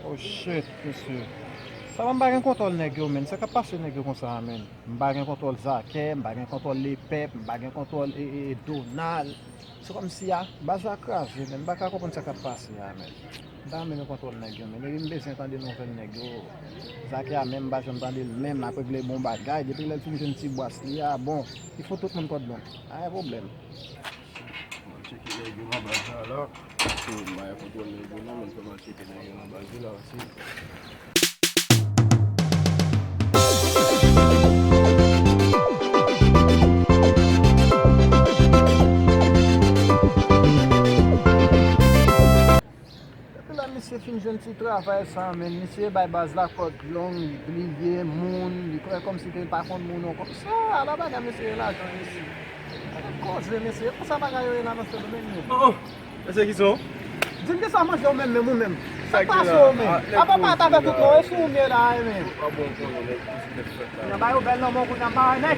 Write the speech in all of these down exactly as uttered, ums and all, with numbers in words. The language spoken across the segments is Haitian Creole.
Oh shit, mesye. Sa va, m pa gen kontwòl nèg yo, menn. Sa k ap pase nèg yo konsa a, menn? M pa gen kontwòl Zakè, m pa gen kontwòl Lepèp, m pa gen kontwòl, e, e, e, Donald. Se kòmsi a, baz la kraze, menn. M pa ka konprann sa k ap pase a, menn. M ta renmen gen kontwòl nèg yo, menn. Epi m bezwen tande nouvèl nèg yo. Zakè a menm, m pa janm tande l menm. L ap regle bon bagay. Depi lè l fin jwenn ti bwas li a, bon, li fout tout moun kòdon. Pa gen pwoblèm. M al tcheke nèg yo nan baz la, la. Paske m pa gen kontwòl nèg yo non, men fò m al tcheke nèg yo nan baz yo la osi. Depi lè misye fin jwenn ti travay sa, menn, misye bay baz la kòd long, li bliye moun, li kwè kòmsi ke l pa konn moun ankò. Sa, ala bagay mesye, lajan isi. Koze, mesye, konsa bagay yo ye la nan Sendomeng, menn. Oh, oh. Mesye, ki sa w? Di m kisa w manje ou menm, menm ou menm. Sa k pase w menm? Apa pa t avè tout non, e sou ou m ye la, e menm. Nan ba yo bèl nan men w kounye a, m pa wè nèg.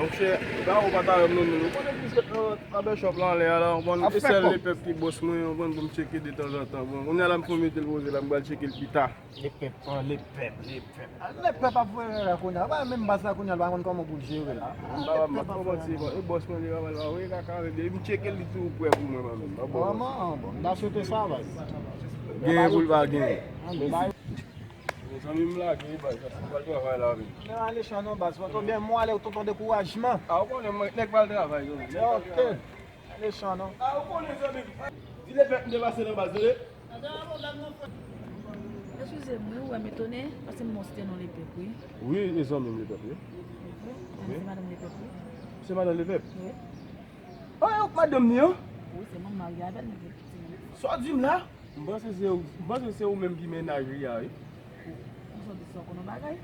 Monchè, ba ou pa t avè m non, menm. Ou konnen biskèt nan barbershop la anlè a la, ou konprann? E sèl Lepèp ki bòs mwen, ou konprann, pou m tcheke detanzantan. Bon, kounye a la m fè yon mete l poze la, m pral tcheke l pita. Lepèp, an, Lepèp, Lepèp. Lepèp ap voye rara kounye a. Pa menm baz la kounye a, l pa konn kòman pou l jere l. Lepèp ap voye rara. E bòs mwen li pa mal pa voye kaka, men depi m tcheke l, li toujou prè pou mwen, pa menm. Vrèman, bon, m ta swete sa, baz. Genyen pou l pa genyen. Mezanmi, m lage, baz, m pral travay la, men. Men ale chan non, baz, mwen tonbe, mwen ale, tonton dekourajman. A, ou konnen, mwen, nèg pral travay, yo. Ok. Ale chan non. A, ou konnen, zanmi. Di Lepèp m te pase nan baz, tande. Eskize m, wi, ou wè m etone, paske m wè w site non Lepèp, wi. Wi, e zanmi m Lepèp, wi. Wi, se madanm Lepèp, wi. Se madanm Lepèp? Wi. A, e ou k madanm ni an? Wi, se mwen m marye avè l, nou gen pitit. Sa w di m la? M panse se ou, m panse se ou menm ki mennaj li a, wi. Ou, ou santi sa w konn yon bagay?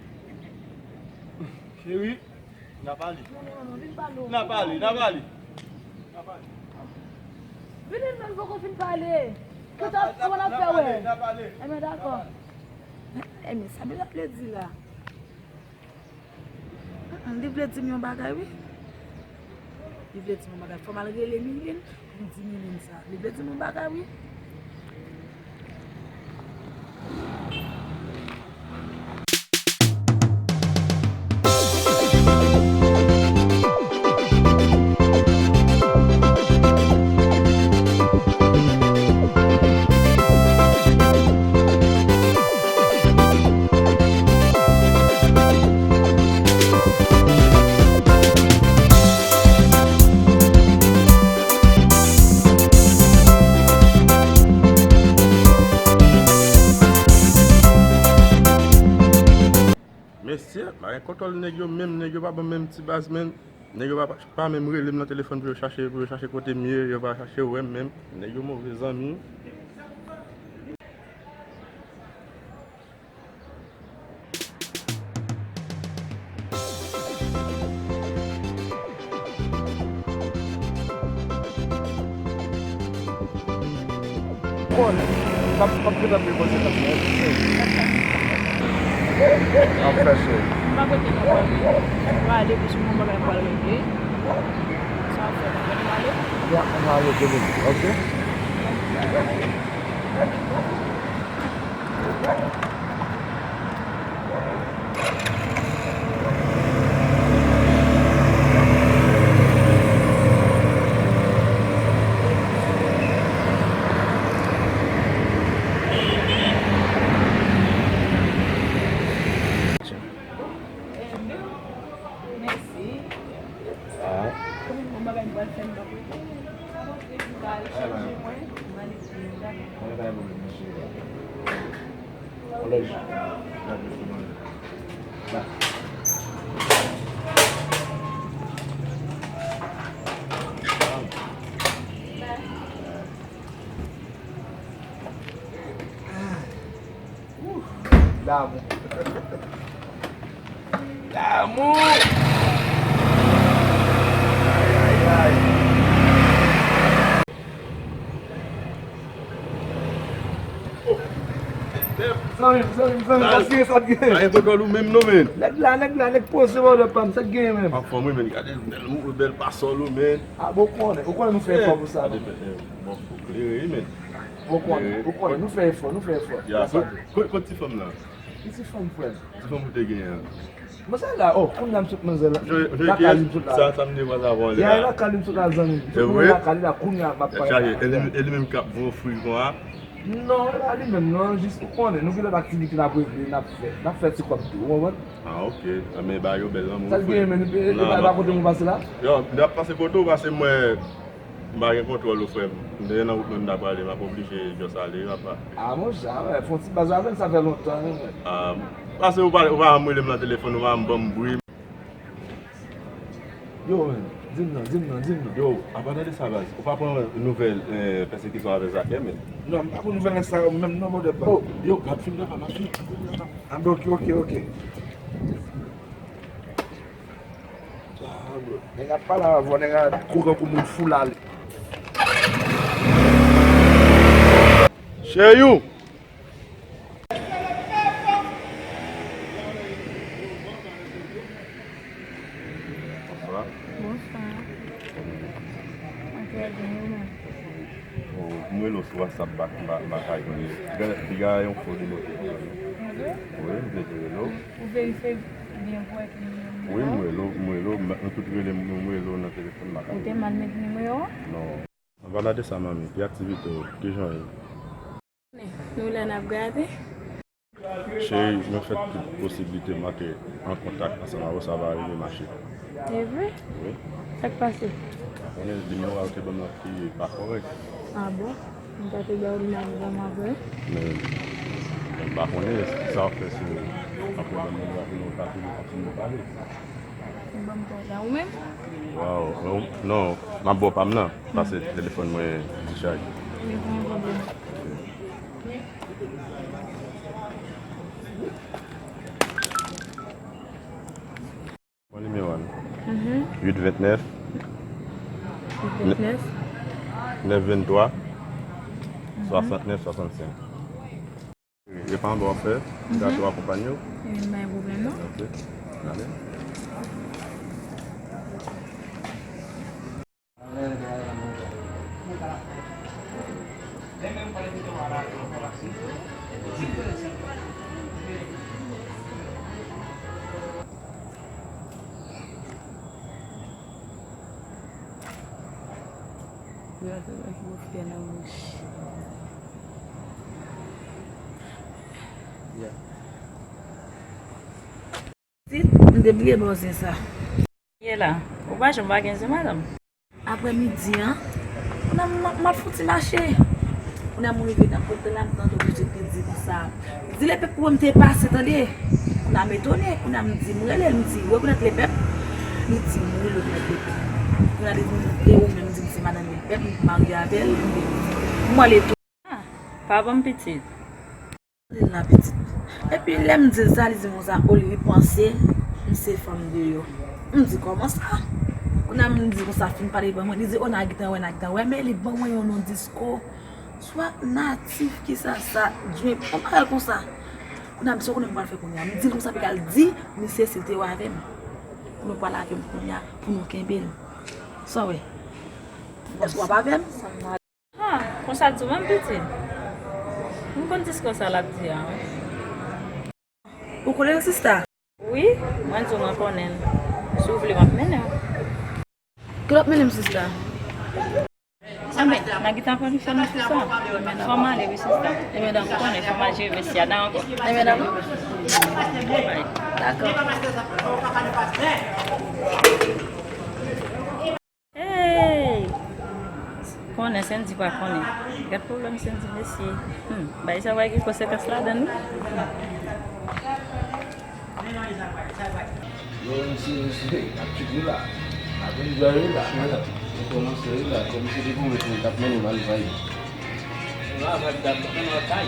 Cheri, n a pale. Non, non, non, non, vin pale. N a pale, n a pale. N a pale. Vini, non, l poko fin pale. Kòman n ap fè wè? N a pale. Enben, dakò. Enben, sa m ap vle di la. Li vle di m yon bagay, wi. Li vle di m yon bagay. Fò m al rele Miline pou m di Miline sa. Li vle di m yon bagay, wi. Mesye, pa gen kontwòl nèg yo menm, nèg yo pa ban menm ti baz, menn. Nèg yo pa, pa menm rele m nan telefòn pou yo chache, pou yo chache kote m ye, yo pa chache wè m menm. Nèg yo move zanmi. Bon, m ap, m ap gentan peye konsekans mwen. M ap fè sou. M pa kote m ap ale. M prale pou sou yon bagay m pral regle. Sa w ap fè, m ap ale. Ya, m ale, ok, ok. Mèsi. Ah. Kòman bagay m pral fè m pa kote? M pral chanje mwen, m ale. Mwen pa yon pwoblèm, mesye. On lòt jou. Damou. Damou. Ay, ay, ay. Zanmi m, zanmi m, zanmi m, sa t gen, sa t gen. Pa gen kontwòl ou menm non, men. Nèg la, nèg la, nèg poze mòdè pa m, sa t gen menm. Anfòm wi, men, gade bèl, bèl pasòl ou, men. A, bon, ou konnen, ou konnen nou fè efò pou sa, non? Gade, men, bon, pou klere, wi, men. Ou konnen, ou konnen, nou fè efò, nou fè efò. Ya, sa, kot, kot ti fanm nan? Ki ti fanm, frè m? Ti fanm ou te genyen an? Manzè la, oh, kounye a m sot manzè la. Lakay li m sot la. Sa, sa m te vwaza avè w la. Ya, lakay li m sot la, zanmi m. M sot lakay li la, kounye a m ap pale. E li, e li menm k ap ofri kon a? Non, e pa li menm, non, jis ou konnen, nou gen lòt aktivite n ap regle, n ap fè, n ap fè ti kòb tou, ou konprann? Ah, ok. Anben, ba yo bèl lanmou. Sa l genyen, men, e pa kote nou pase la? Yo, m t ap pase kote w, pase mwen. M pa gen kontwòl ou, frè m. M te nan wout mwen, m ta prale, m ap oblije just ale, papa. Ah, monchè, ah, wè, fè yon ti baz avè m, sa fè lontan, wi. Ah, pase ou pa, ou pa janm rele m nan telefòn, ou pa janm ban m bri. Yo, men, di m non, di m non, di m non. Yo, apa tande sa, baz? Ou pa pran nouvèl, eh, pèsekisyon avè Zakè, men? Non, m pa pran nouvèl sa yo menm non, brother pa. Oh, yo, m ap fin nan pa, m ap fin. Ah, ben, ok, ok, ok. Nèg ap pale avè w, nèg a kou kankou moun fou la li. Cheyou! Bonswa. Bonswa. Mwen trè byen, ou menm? Oh, m rele w sou WhatsApp, m pa, m pa, m pa ka jwenn ou. Piga, piga yon fo nimewo telefòn. Wi, m te rele w. Ou verifye byen pou wè ki nimewo m ye la? Wi, m rele w, m rele w, m, nou tout rele m, m rele w nan telefòn, m pa ka. Ou te mal met nimewo a? Non. Anpalan de sa, manmi, ki aktivite w, ki jan w ye? Nou la n ap gade. Cheri, mwen fè tout posiblite m antre an kontak ansanm avè w, sa pa rive mache. E vre? Wi. Sa k pase? Pa konnen, nimewo a yo te ban m lan ki pa kòrèk. Ah bon? M ta te ba w li nan vrèman vre. Men, men m pa konnen sa w ap fè si w ap pran nimewo a pou nou ka toujou kontinye pale. Ou ban m kòd la, ou menm? Waw, non, non, m ap ba w pa m nan, paske telefòn mwen dichaj. Li pa gen pwoblèm. Bon nimewo a non. Mhm. Uit vennèf. Uit vennèf. Nèf venntwa. Mhm. Swasantnèf swasantsenk. E pa anba w ap fè? Mhm. Gato akonpanye w? E, m pa gen pwoblèm non. Ok. Gade. Gras a sa ki pou fè nan bouch. Pitit, m te bliye ba w zen sa. Ye la, ou pa janm pa gen zen, madanm. Aprè midi an, kounye a m, m ap fouti mache. Kounye a m rive nan kote la, m tande yon pitit ki di konsa, di Lepèp pou mwen m te pase, tande. Kounye a m etone, kounye a m di, m rele l, m di, rekonèt Lepèp? Li di, m wi, rekonèt Lepèp. Kounye a li di, m, e ou menm, m di, m se madanm Lepèp, m marye avè l, m, m ale tou. Ah, pa ban m pitit. Tande l la, pitit. Epi lè m di l sa, li di m konsa, o, li panse m se fanm deyò. M di, kòman sa? Kounye a m di konsa, fin pale, ban mwen, li di, o, n a gentan wè, n a gentan wè, men li ban mwen yon non disko. Swa natif, kisa sa, djwenb, yon bagay konsa. Kounye a m di, sa w konnen m pral fè kounye a? M di l konsa, piga l di misye si l te wè avè m, pou nou pale avè m kounye a, pou nou kenbe l. Sa w wè? Èske w ap avè m? Ah, konsa di w menm pitit? M konn disko sa l ap di a, wi. Ou konnen l, sista? Wi, mwen di w mwen konnen l. Si w vle, m ap mennen w. Kè l ap mennen m, sista? Anben, n a gentan planifiye nou sou sa. Fò m ale, wi, sista. Ebyen, dakò. Ou konnen, fò m al jere mesye a, dakò. Ebyen, dakò. Dakò. Hey! Konnen Sendy pa konnen. Gad pwoblèm Sendy, mesye. Hmm, bagay sa va gen konsekans ladan l, wi. Yo, mesye, mesye, n ap tcheke la. N ap enjoy wi la. Nou kòmanse wi la. Kòm se te pwomèt mwen t ap mennen m al vibe. Nou al vibe, n ap mennen al kay.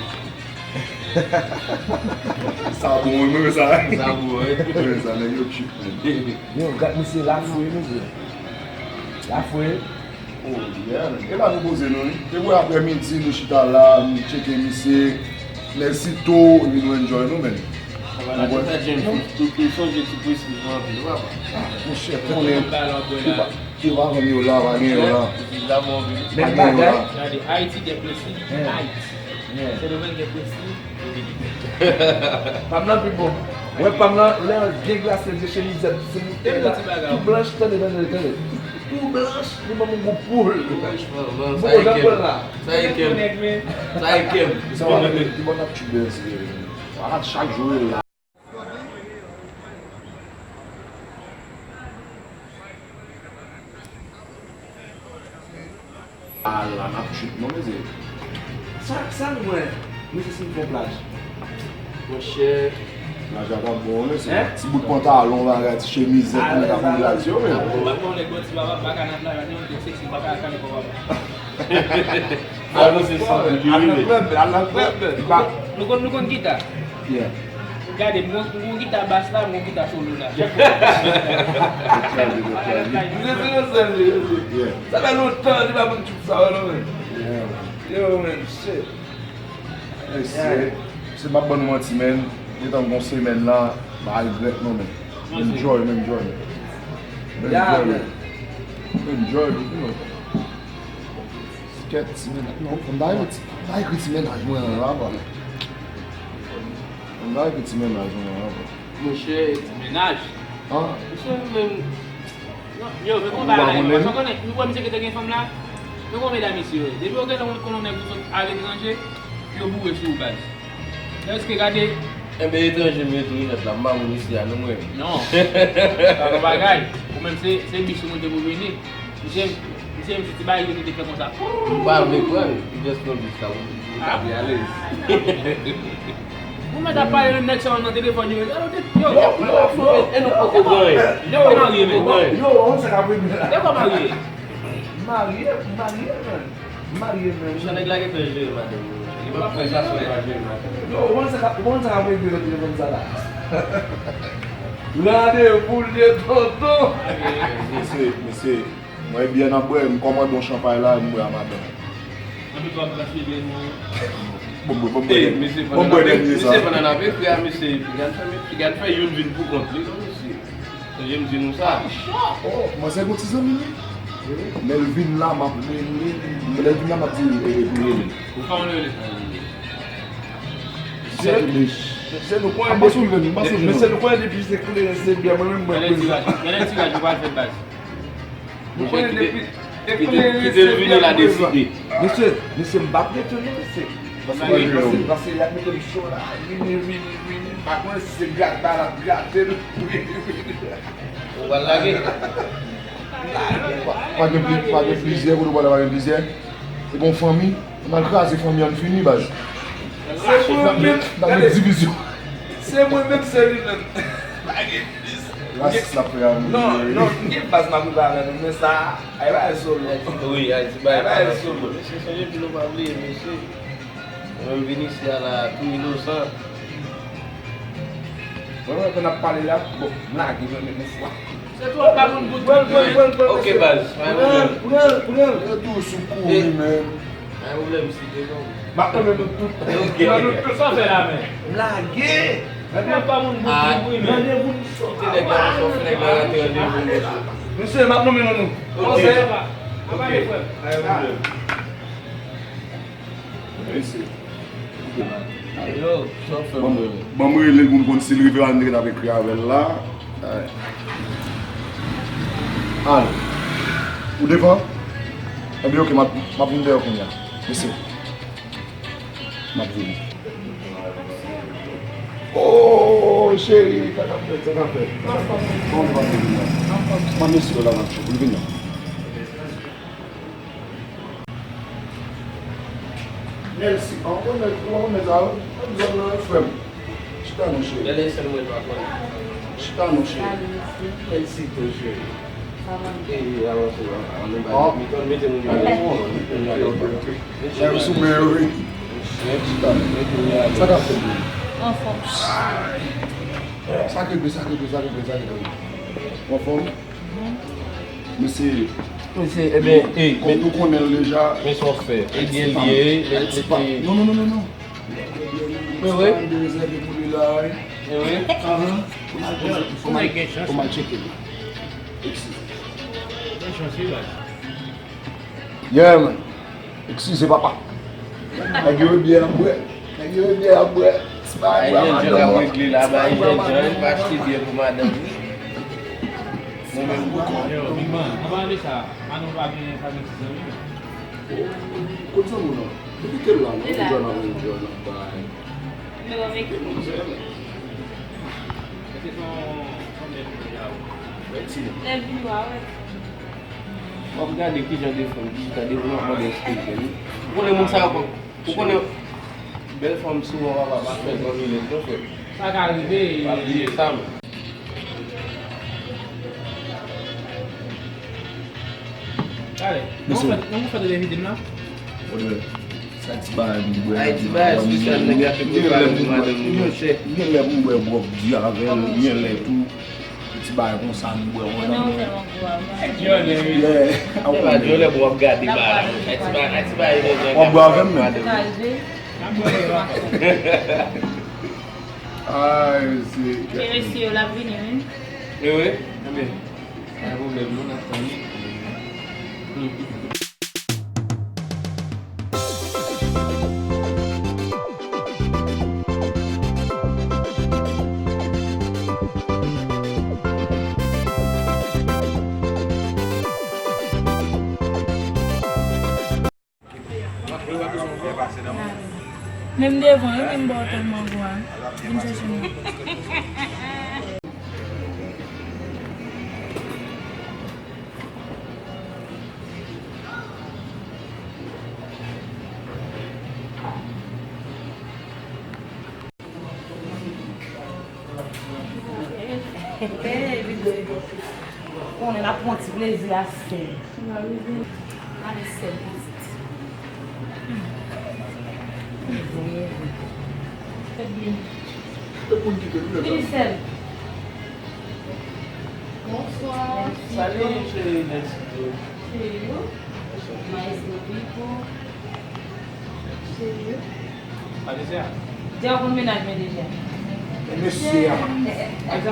Sa bon, wi, mwen renmen sa. Sa bon, wi. Mwen renmen sa, nèg yo tcheke, man. Yo, gad mesye, lafwe, mesye. Lafwe. Oh, yeah, man. E la nou poze nou, wi. Depi aprè midi, nou chita la, nou tcheke misye. Lè sito, epi nou enjoy nou, man. Ou konprann? Ou sonje ti presiz mwen anpil, wi, papa. Ah, monchè, konnen. Ou pa Yo pa vann yo la, pa gen yo la. Menm bagay. Gade, Ayiti gen prestij. Ayiti. Sendomeng gen prestij. Pa m nan pi bon. Wè pa m nan, lè gen glase, gen chemizèt, se moute la. Tou blanch, tande, tande, tande. Tou blanch, li ban m yon gwo poul. Franchman, man, sa e kè m. Sa e kè m. Sa e kè m. Sa w ap di, ki bon ap tchibè, se, a, chak jou, e la. Ala, n ap trip non, mesye. Sa, sa nou wè, mesye, si n fè plaj? Monchè. Plaj la t ap bon, mesye. Ti bout pantalon, bagay, ti chemizèt, pou nèg ap vin ladi yo, men. Ou pa konn nèg bò ti baba, baka nan plaj la, nèg yo seksi, baka kale kò baba. Avanse san li rive. Nou konn, nou konn gita. Gade, m gon, m gon gita bas la, m gon gita solo la. Chak fwa. Misye se yon sèl li, mesye. Sa fè lontan li pa konn tchoup sa, non, men. Yo, men, shit. Mesye, se m ap ban nou manti, men. Gentan gon semèn la, m pa regrèt, non, men. M enjoy, m enjoy. M enjoy, men. M enjoy, you know. Kèt, ti mennaj. Non, fò m ta ekri ti, m ta ekri ti mennaj mwen an avan. Fò m ta ekri ti mennaj mwen an avan. Monchè, ti mennaj? An? Misye menm. Non, yo, men gon bagay la, non, paske w konnen, nou wè misye ki te gen fanm la? Men gon medam isi yo ye. Depi yo genlè konn yon nèg ou sot aletranje, yo boure sou ou, baz. Èske gade? Enben, etranje m ye tou wi mèt la, m pa moun isi a non mwen. Non. Sa pa bagay. Ou menm se, se bis ou monte pou vini. Misye, misye, misye ti bagay li te fè konsa. M pa vle pran l, li just pran bis la, m, m ka pi alèz. Ou mèt ap pale menm nèg sa yo nan telefòn yo. Yo, yo, yo, e nou poko gen anyen. Yo, marye, men. Yo, on sa ka premye. De kwa marye? Marye, marye, men. M marye menm. Jan nèg la gentan jere madanm li. Li p ap fè sa sou li pa jere madanm li. Yo, ou konn sa k ap, ou konn sa k ap regle nan telefòn sa la? Randevou l ye tonton. Mesye, mesye, mwen byen n ap bwè, m kòmande yon chanpay la, m bwè a madanm. Anpil w ap gaspiye byen nou. Bon, bon, bon, bon, bon, bon, dènye sa. Mesye, pandan n ap ekri a, mesye, piga n fè, piga n fè youn vin pou kont li, non, mesye. Sonje m di nou sa. Oh, manzè gon ti zanmi li. Lè l vin la, m ap rele li. Lè l vin la, m ap di l, e, e, pou rele. Ou pa rele. Se, se nou konn de, men se nou konn depi se kleren se byen, mwen menm mwen prezan. Gade tiraj, gade tiraj, ou pral fè baz. Mwen konnen depi, depi kite l vini la deside. Mesye, mesye, m p ap retounen, mesye. Paske, paske, paske y ap mete m cho la. Vini, vini, vini. M pa konnen si se grate bal ap grate l. Ou pral lage? Pa, pa gen pli, pa gen plizyè, kote w pral la pa gen plizyè. Se bon fanmi, n al kraze fanmi an fini, baz. Se mwen menm, gade. Se mwen menm, se li menm. Pa gen plis. Rasis l ap fè a nou. Non, non, m gen baz m ap rive avè nou, men sa, ay bagay solo. Wi, ay ti bagay pa solo. Mesye, sonje di nou pa bliye, mesye. Mwen menm vin isi a la, tou inosan. Mwen wè ke n ap pale la, bon, m lage mwen menm yon fwa. Se twòp pa moun pou tout moun. Ok, baz, pa gen pwoblèm. Pran l, pran l, pran l. Yo tou sou kouri, men. Pa gen pwoblèm, si te non. M ap tann nou tout. Ok. Pran nou tout. Sa fè la, men. M lage. Se twòp pa moun pou tout moun, men. Kite nèg la, fè nèg la rate randevou, mesye. Mesye, m ap nonmen non nou. Ok. Kòman sa va? Apa de frè m? Pa gen pwoblèm. Mesye. Yo, sa w fè m rele? Ban m rele l pou m konn si l rive a, m te gentan ap ekri avè l la. Al. Ou devan? Ebyen, ok, m ap, m ap vin dèyè w kounye a. Mesye. M ap vini. Oh, cheri, sa k ap fèt, sa k ap fèt? Kòman w ap vini la? Mande si w la, m ap tchou pou l vini. Mèsi. An, ou konnen, ou konnen sa, wi. Ann zòn nan, frè m. Chita non, cheri. Lè lè sèl mwen pa konnen. Chita non, cheri. Mèsi tou, cheri. E, avanse, an, nou bay mitan, mete moun yo alèz. Mete moun yo alèz. Mete moun yo alèz. Chita. Mete moun yo alèz. Sa k ap fèt? Anfòm. Sakre ble, sakre ble, sakre ble, sakre ble. Anfòm? Mesye, mesye, ebyen, e, kòm nou konnen l deja, men sa w fè. Ebyen, li ye, mesye. Non, non, non, non, non. Men wi. Ti pa de rezève pou li la, wi. Men wi. Ahan. Fò m al tcheke l. Fò m al tcheke l. Eskize. Yeah, man. Eskize, papa. Nèg yo byen ap bwè. Nèg yo byen ap bwè. Ti bagay bwè, madanm. Regle la, bay jènjan, pa achte byen pou madanm li. Mwen menm pou kò. Yo, Big Man, anpalan de sa, Manon pa gen, pa gen ti zanmi, non? Kot zanmi w nan? Depi kèl la, non? Li la. Enjoy nan, enjoy nan, bay. Nimewo vennkat. Nimewo vennkat. Èske se yon, yon lè vini a ou? Vennkat. Lè vini a ou, wè. W ap gade ki jan de fanm ki chita devan w ap mande eskize, wi. Ou konnen moun sa yo konn, ou konnen bèl fanm souvan papa pa fè zanmi nèt non, frè. Sa ka rive. Pa bliye sa, men. Gade, nan ou fè, nan ou fè de envite m la? Brother, sa ti bagay m bwè. Ay, ti bagay espesyal nèg la te prepare pou madanm li, monchè. M gen lè m bwè gwòg di avè l, m gen lè tou. Ti bagay konsa m bwè. Konnen ou tèlman gwo avè. Dyòlè, wi. Yeah, a w konnen. Dyòlè, bwè, w ap gade bagay la, monchè. Ay, ti bagay, ay, ti bagay nèg la. W ap bwè avè m menm? Sa ka rive. Ay, se. Ke mesye yo, l ap vini, wi. E wi, ebyen. Pa gen pwoblèm non, n ap tann li. Menm devan, wi, menm bò tèlman gwo a. Vin chèche nou. Konnen n ap pran ti plezi a sèl. Ale sèl pitit. Vini sèl. Bonswa. Salut, cheri, mèsi. Cheri, yo. Maestro Pipo. Cheri, yo. Patrizia. Dja w konn mennaj mwen deja. Mesye a.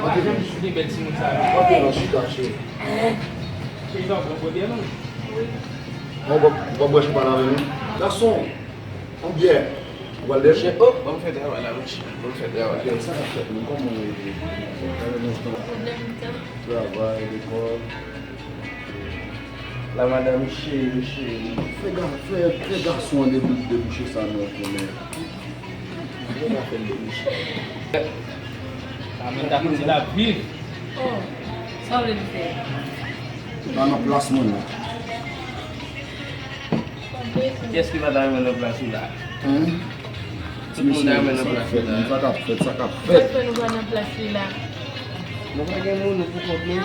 Patrizia, m sou de bèl timoun sa yo. Ok, nan chita, cheri. Cheri, sa w pran pwemye non? Wi. Bon, bon, bon, bwè chanpay avè nou. Gason, yon byè. Ou pral dèyè? Chè, oh, ban m fè travay la, monchè. Ban m fè travay la. Ok, sa k ap fèt, menm? Kòman w ye? Pwoblèm tan. Travay, lekòl. La madanm cheri, cheri. Fè ga-, fè, fè gason an debou-, debouche sa non, konnen. Mwen pa fè l debouche. Samantha kote l ap viv? Oh, sa w vle m fè? Pa nan plas mwen non. Kiyès ki pa ta renmen nan plas ou la? Hein? Tout moun ta renmen nan plas ou la. Sa k ap fèt, sa k ap fèt. Sa k fè nou pa nan plas li la? Nou pa gen moun, nou pou kont nou.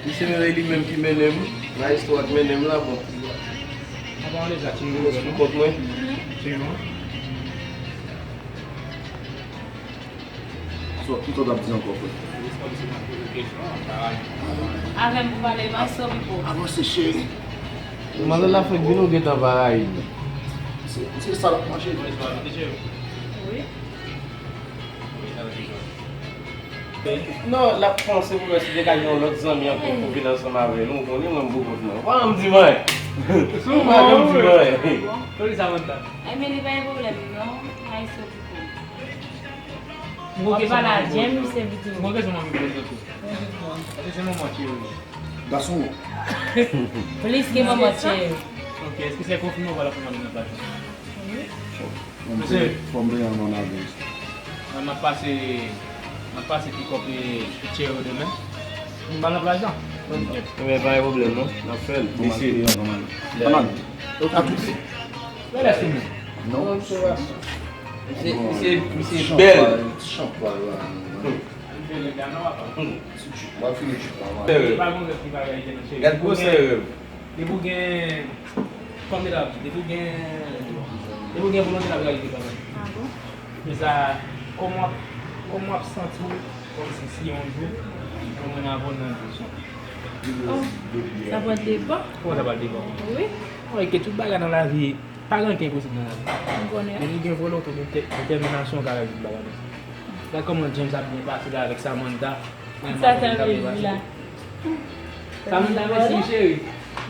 Misye menm e li menm ki mennen m. Maestro a k mennen m la, bon. Mwen rès pou kont mwen. So, kisa w t ap di ankò, frè? Avè m pou pale, Maestro Pipo. Avanse, cheri. Madanm la fèk vin ou gentan pa rayi li. Se, se sa l ap manje. Wi. Non, l ap panse pou wè si te ka gen yon lòt zanmi ankò pou vin ansanm avè nou, ou konnen mwen m pou kont mwen. Pa janm di m anyen. Si w pa janm di m anyen. Polis Samantha. Ebyen, li pa gen pwoblèm non, Maestro Pipo. Mwen gen kesyon mwen anvi poze tou. Mwen gen kesyon mwen anvi poze tou. Paske se manman Cheri. Gason. Plis ke manman Cheri. Ok, èske se konfime ou pral ap fè manman nan plas? Wi. Fò m peye, fò m peye yon non avyons. Mwen, m ap pase, m ap pase pikòp Cheri demen. M pa nan plas la. Ebyen, pa gen pwoblèm non. N ap fè l. Mesye. Ann ale. Ann ale. A tout. Lè sou mwen. Non, se pa sa. Misye, misye, misye bèl. Ti chanpay la. Hmm. Hmm. Mwen fini chita, man. Sè rèv. Gad gwosè rèv. Depi w gen, kòm li t ap di, depi w gen, depi w gen volonte, l ap reyalize kanmenm. Ah bon? Men sa, kòman w ap, kòman w ap santi w kòmsi si yon jou, ou menm avè w nan yon pozisyon? Oh, sa pral depann. Kòman sa pral depann? Wi. Mwen ke tout bagay nan lavi, pa gen anyen ki enposib nan lavi. M konnen. Depi w gen volonte, w gen dè-, detèminasyon, w ka reyalize tout bagay. Gad kòman James ap byen pase la avèk Samantha. Sa Samantha vle di la? Samantha, mèsi, cheri.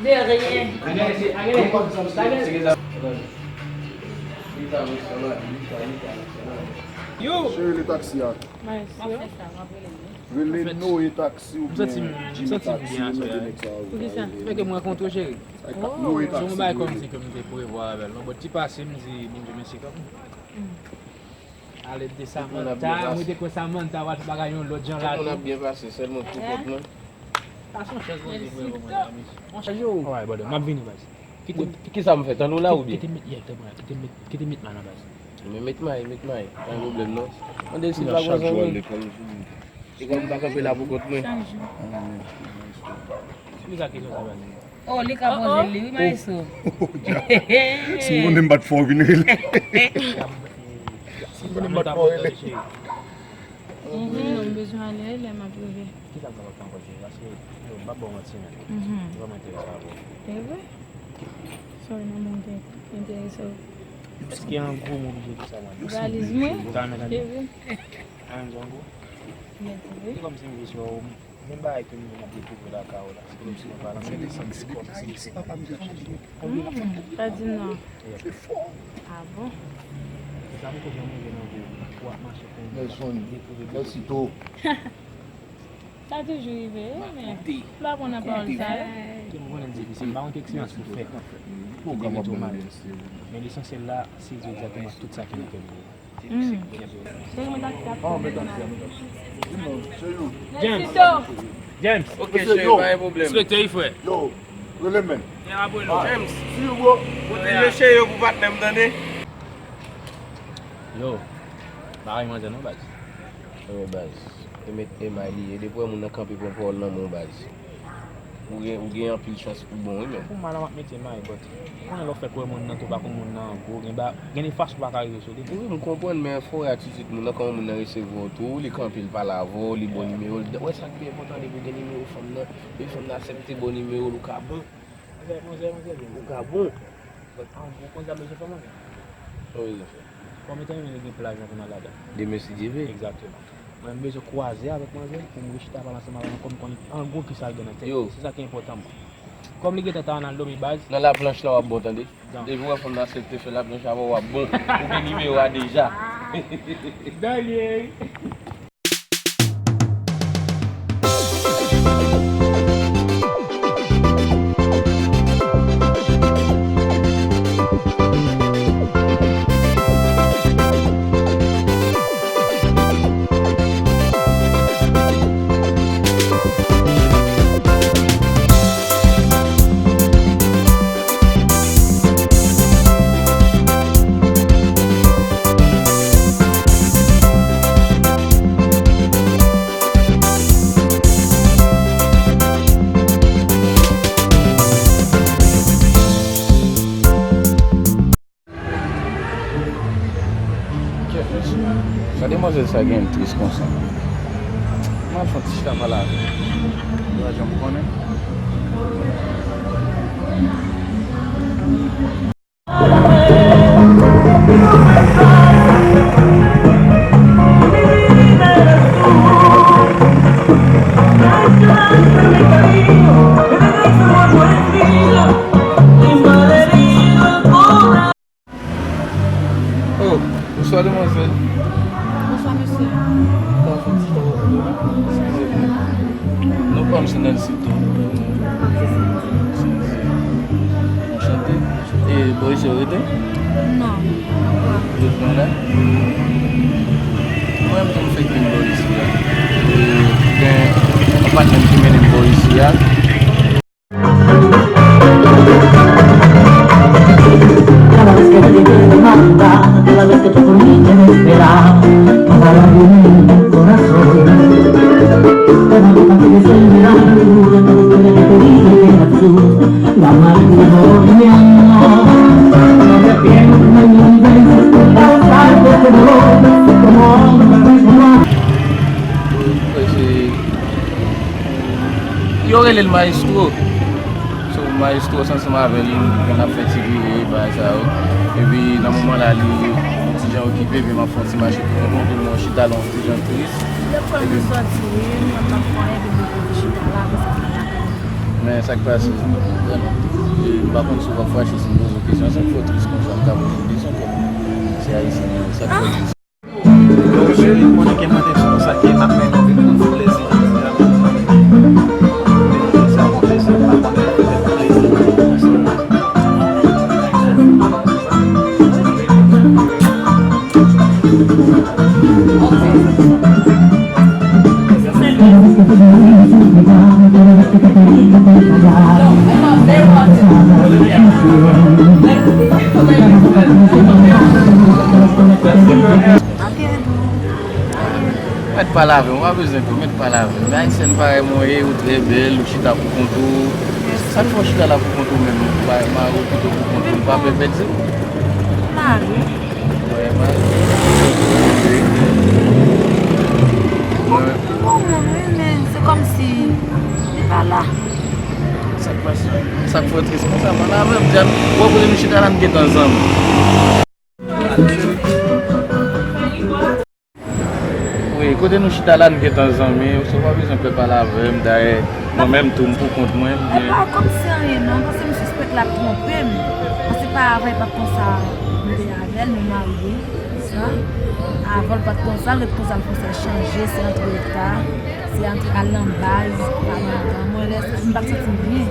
De rien. Yo! Cheri, le taxi a. Rele Noe taxi oubyen Jimmy taxi, youn nan de nèg sa yo. Poukisa? Fè ke m rankontre w, cheri. Noe taxi. Se yon bagay kòmsi ke m te prevwa avè l. Non, bon, ti pase, m di Bondye mèsi kanmenm. Alèd de Samantha, mwen te kwè Samantha va t bagay yon lòt jan la tou. Tout moun ap byen pase, sèlman pou kont mwen. Sa se yon chans Bondye voye ban mwen la, mesye. Yon chans yo. Alright, brother, m ap vini, baz. Kite, kite, kisa m fè, tande w la oubyen? Kite met, yeah, tanpri, kite met, kite met may nan baz. Men met may, met may, pa gen pwoblèm non. Mande l si l pa gon zanmi. Li konn pa kanpe la pou kont mwen. Chak jou. Ki sa kesyon sa, baz? Oh, li ka poze li, wi, maestro. Si m konnen m pa t fè w vin rele. Si m konnen m pa t fè w rele. Mhm, non, m bezwen ale, lè m ap rive. Ki sa m kapab fè ankò, cheri? Paske, yo, m p ap ba w manti, men. Mhm. Li vrèman enterese avè w. E vre? Sorry, non, mwen te enterese w. Èske an gwo m oblije di sa, mwen? Valiz mwen? Ou ta renmen tande? E vre? An gwo? Mèsi. Se kòmsi m vle sou ou. Gen bagay ke nou menm n ap dekouvri lakay ou la. Se kòmsi nou pa nan menm sans, se kòmsi. Hmm, pa di m non. Ah bon? Se sa m kote mwen gen nan gwo. W ap mache konn dekouvri. Mèsi tou. Sa toujou rive, wi, men m pa konn nan pawòl sa yo. Ke m konnen difisil, m pa konn ki eksperyans pou fè. Pou gen mete w malèz. Men lesansyèl la, se di egzakteman tout sa ki nan kè m. Hmm. Cheri, mwen ta, ta, James. James. Ok, cheri, pa gen pwoblèm. Respekte wi, frè. Yo, rele men. James. Pwoteje cheri yo pou patnè m, tande. Yo, pa ray manzè non, baz. Yo, baz. Te met emay li ye. Depi w wè moun nan kanpe pran pawòl nan men w, baz. Ou gen, ou gen anpil chans pou bon, wi, menm. Pou mal, m ap mete may, but ou konnen lè w fèk wè moun nan, tou pa konn moun nan gwo, gen ba, gen de fason w pa ka rive sou li. Wi, m konprann, men fò w wè atitid moun nan, kòman moun nan resevwa w tou, li kanpe, li pale avè w, li ba w nimewo l. Wè sa k pi enpòtan, depi w gen nimewo fanm nan, depi fanm nan aksepte ba w nimewo l, ou ka bon. Manzè, manzè, manzè, ou ka bon. But an gwo, konn sa m bezwen fè, manzè? Sa w bezwen fè? Kòm etan donné gen plaj nan pou n al ladan. Demen, si Dye vle. Egzakteman. Mwen, m bezwen kwaze avèk manzè pou m rechita pale ansanm avè l ankò, m konnen an gwo kisa l gen nan tèt li. Se sa ki enpòtan mwen. Kòm li gentan ta ann al dòmi baz. Nan laplanch la w ap bon, tande. Depi w wè fanm nan aksepte fè laplanch avè w, w ap bon. Ou gen nimewo a deja. Danye. Kèt mesye, sa demwazèl sa gen m tris konsa. M al fè yon ti chita pale avè l. Yo pa janm konnen. Oh, bonswa, demwazèl. Bonswa, mesye. Eskize m. Non pa m se Nancy tou. Anchante. E bò isi w rete? Non. Ou ret mwen la? Mwen menm tou m fèk vin bò isi a. E gen yon patnè m ki mennen m bò isi a. Yo rele l Maestro. So, Maestro se ansanm avè l, nou konn ap fè ti vire, bagay sa yo. Epi, nan moman la, li, yon ti jan okipe, epi m ap fè yon ti mache pou kont mwen, epi mwen chita la, yon ti jan tris. Lè pou mwen sòti, wi, mwen pa fè anyen, epi mwen chita la, konsa. Men sa k pase, vrèman, e, m pa konn si w ap fache si m poze w kesyon, sa k fè w tris konsa, m ka poze w kesyon, kòm se ayisyen, men sa k fè w tris. Bon, cheri, m konnen ke mwen te di konsa ke m ap mennen w vin pou plezi. Sa yon plezi, m pa konnen, petèt plezi. Mèt pale avè m, ou pa bezwen kou, mèt pale avè m. Men Ayisyen parèy mwen ye, ou trè bèl, ou chita pou kont ou. Sa k fè w chita la pou kont ou menm? Ou pa mari w pito pou kont ou, ou pa pè pèdi? Mari. Mwen mari. Mwen. Bon, mwen, wi, men se kòmsi li pa la. Sa k pase? Sa k fè w tris konsa? Pale avè m, Jan. Bon, kote nou chita la, n gentan zanmi. Wi, kote nou chita la, n gentan zanmi. Ou pa bezwen pè pale avè m. Dayè, mwen menm tou, m pou kont mwen, m byen. E pa kòmsi anyen, non, paske m sispèk l ap twonpe m. Paske pa avan, li pa t konsa, m te avè l, nou marye, sa. Avan, l pa t konsa, l ret konsa, l konsa chanje, se antre eta, se antre al nan baz, pa nan eta. Mwen, lè, m pa t santi m byen.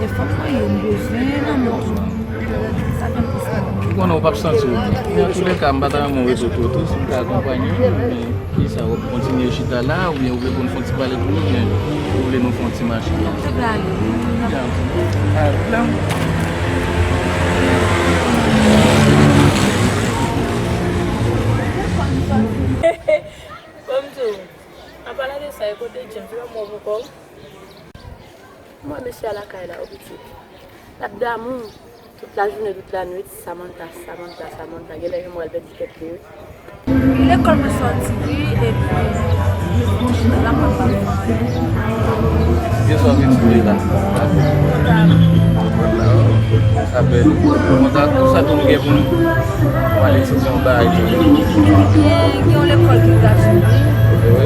E fòk mwen ye, m bezwen nan men tou. Ou konnen ou p ap santi w byen. Men antoulèka, m pa ta renmen w rete twò tou, si m ka akonpanye w, men kisa, w ap kontinye chita la, oubyen ou vle pou n fè yon ti pale tou, oubyen ou vle nou fè yon ti mache? Non, m te vle ale, wi. Ya, ok. A, la. Kòm tou, an palan de sa, e kote James, se pa mwen poko. Mwen, mesye a lakay la, o pitit. L ap damou. Tout lajounen, tout lannuit, Samantha, Samantha, Samantha. Genlè menm wè l pèdi kèk li, wi. Lekòl mwen sòti, wi, epi mwen chita la, mwen pa fè anyen. Gen sa w vin fè la? Kontak. Sa bèl. Kontak, sa tou nou gen pou nou. Mwen al etidye yon bagay tou. Gen, gen yon lekòl ki gratuit, wi. Wi.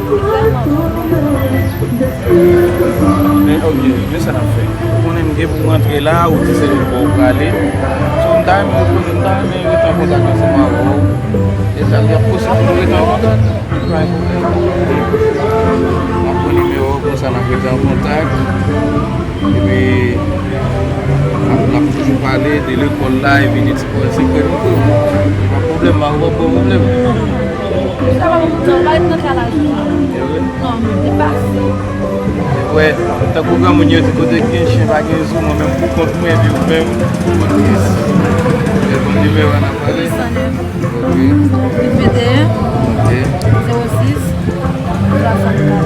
Li vrèman bon. Men, ok, men sa n ap fè. Ou konnen m gen pou m rantre la, ou di se yon bò ou prale. So, m ta renmen, ou konnen m ta renmen rete an kontak ansanm avè w. E sa, y ap posib pou nou rete an kontak. Pa gen pwoblèm. M ap pran nimewo w, konsa n ap rete an kontak. Epi, n ap, n ap toujou pale de lekòl la, epi de ti pwojè sekrè nou tou. Pa pwoblèm, Maro p ap ba w pwoblèm. Sa pa bon pou mwen, pa ret nan kay la, non. E vre? Non, men li pase. Wè, tankou granmoun yo di, kote gen chen pa gen zou, mwen menm pou kont mwen, epi ou menm, ou tris. E bon nimewo a n ap pale. Wi. Venndeyen, ok, zewo sis, swasannkat.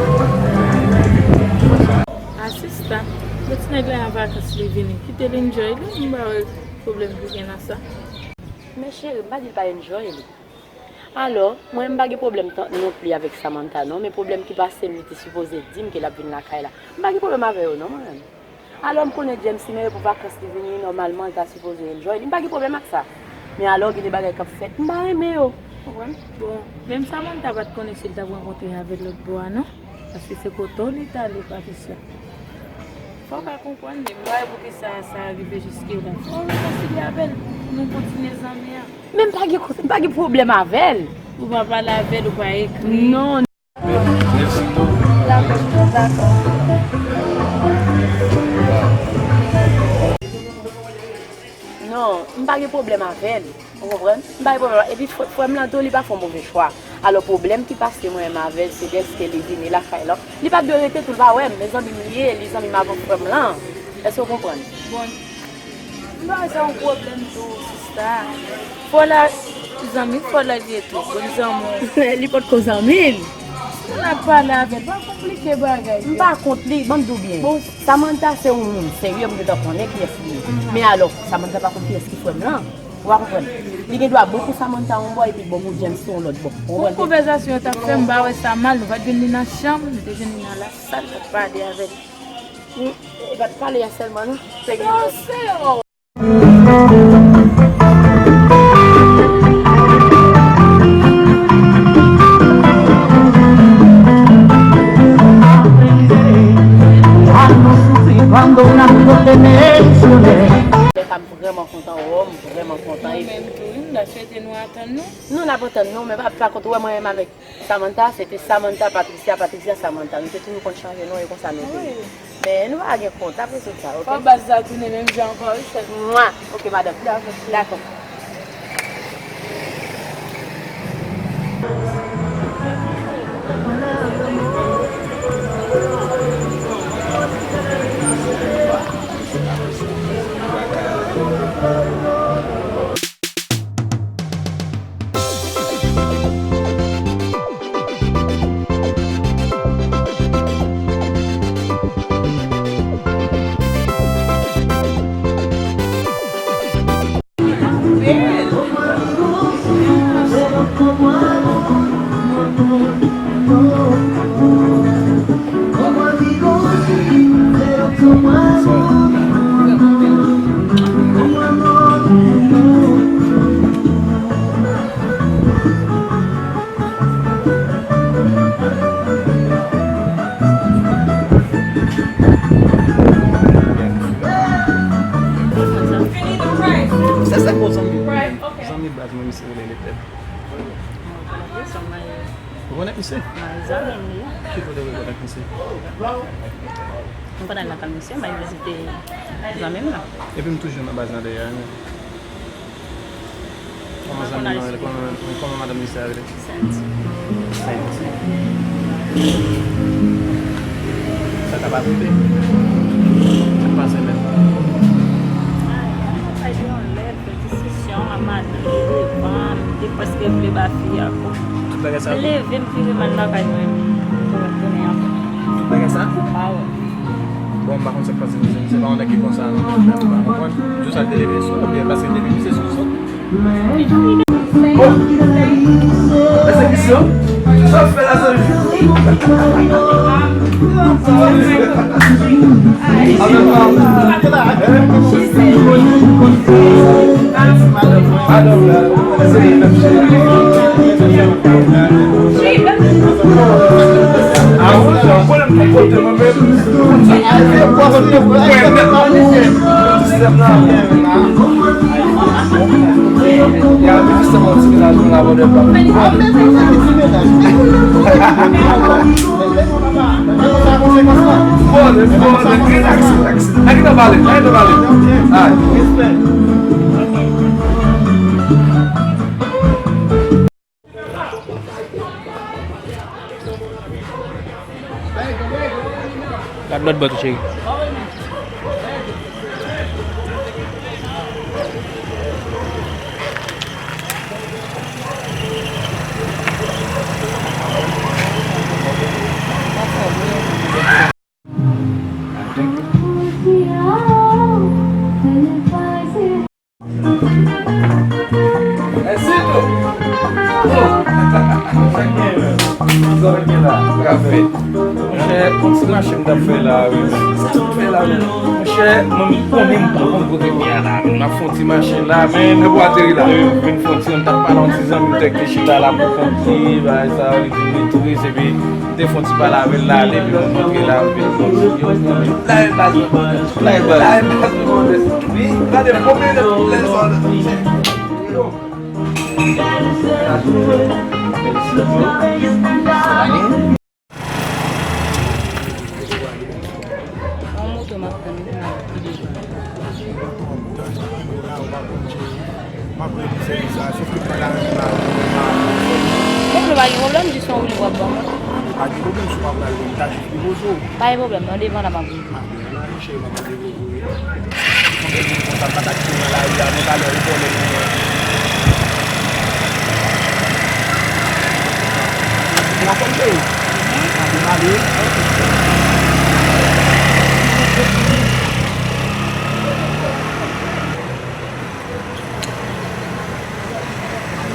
A sista, men ti nèg la an vakans li vini. Kite l enjoy li, m pa wè pwoblèm ki gen nan sa. Men cheri, m pa di l pa enjoy li. Alò, mwen m pa gen pwoblèm tan, non pli avèk Samantha non, men pwoblèm ki pase m, li te sipoze di m ke l ap vin lakay la. M pa gen pwoblèm avè yo non, mwen menm. Alò, m konnen James, li menm pou vakans li vini, nòmalman, li ta sipoze enjoy li. M pa gen pwoblèm ak sa. Men alò, gen de bagay k ap fèt, m pa renmen yo. Konprann? Bon, menm Samantha pa t konnen si l t ap rankontre avè l lòt bò a, non. Paske se kote w li t ale, Patricia. Fò w ka konprann li. M pa wè poukisa sa rive jiske la. Fò w rekonsilye avè l. Nou kontinye zanmi an. Men m pa gen, m pa gen pwoblèm avè l. Ou pa pale avè l, ou pa ekri. Non. Mèsi tou. Dakò, dakò. Non, m pa gen pwoblèm avè l. Ou konprann? M pa gen pwoblèm. Epi frè, frè m lan tou, li pa fè yon move chwa. Alò, pwoblèm ki pase mwen menm avè l, se dèske li vini lakay la. Li pa t dwe rete tou, l pa wè m. Men zanmi m li ye, li zanmi m avan frè m lan. Èske w konprann? Bon, m pa wè sa yon pwoblèm tou, sista. Fò la, zanmi, fò la li ye tou. Bon, zanmi w. Li potko zanmi l. Si n ap pale avè l, pa konplike bagay. M pa kont li, ban m di w byen. Bon. Samantha se yon moun serye, m gentan konnen kiyès li ye. Mhm. Men alò, Samantha pa konn kiyès ki frè m lan. Ou pa konprann? Li gen dwa bon pou Samantha yon bò epi bon pou James yon lòt bò. Ou konprann? Bon, konvèsasyon yo t ap fè, m pa wè sa mal, nou pa t jwenn li nan chanm, nou te jwenn li nan lasal, nou t ap pale avè l. Mm, e pa t pale a sèlman, non. Te gen lòt. Nou la pou tann nou, men pa, pa kont ou wè mwen menm avèk Samantha, se te Samantha, Patricia, Patricia, Samantha. Nou te toujou konn chanje non, e konsa nou te ye. Men nou pa gen kont, apre tout sa, ok? Fò baz la tounen menm jan ankò, wi, sèl. Mwa. Ok, madanm. Dakò. Dakò. Sa se bon zanmi. Zanmi baz mwen, misye rele Letèb. Ou konèt misye? Zanmi m li. Ki kote w rekonèt misye? M konn al lakay misye, m al vizite zanmi m nan. Epi m toujou nan baz la dèyè a, non. Kòman zanmi nan rele? Kòman, kòman madanm misye a rele? Senti. Senti. Sa ka pa rive. Sa k pase menm? Ay, ann fè yon lè, fè diskisyon, a madanm li devan, m te prèske vle ba fi a kò. Tout bagay sa? M leve, m vire m al lakay mwen. Pou mwen tounen ankò. Tout bagay sa? Pa wè. Bon, m pa konn sa k pase, mesye. Se pa yon nèg ki konsa, non. M pa konprann. Jou sa l te leve sou ou, oubyen paske l te vin, se sou sou. Oh! Èske misyon? Sa w fè la, zanmi? Madanm, madanm, se li menm cheri. A, ou se yon pwoblèm pou kote mwen menm. Gad lòt bò tou, cheri. Mèsi tou. Oh. Sa k gen la? Sa k ap fèt? Monchè, yon ti mache m t ap fè la, wi. Sa w ap fè la, wi? Monchè, mwen menm konnen m pa konn kote m ye a la. M ap fè yon ti mache la, men lè pou ateri la, wi, m vin fè yon ti, m t ap pale yon ti zanmi m tèk li chita la pou kont li, bagay sa, li di li tris, epi m te fè yon ti pale avè l la, epi mwen montre la, epi l di, yo, yo, la e baz mwen, la e baz. La e baz mwen. Wi, gade, bon, men lè sa. Yon moto m ap tann wi, m ap pile. M ap rele sèvis la, sòf ke mwen la menm la. Bon, nou pa gen pwoblèm, jis yon woule w ap ban mwen. Pa gen pwoblèm, si w pa pral, mwen ta jis depoze w. Pa gen pwoblèm, nan devan la m ap woule. Ah, men la, cheri, m ap depoze w. Konbyen moun konsa m pa ta kite nan lari a, men talè ou vòlè moun nan. Ou anfòm, cheri? Anfòm, ale.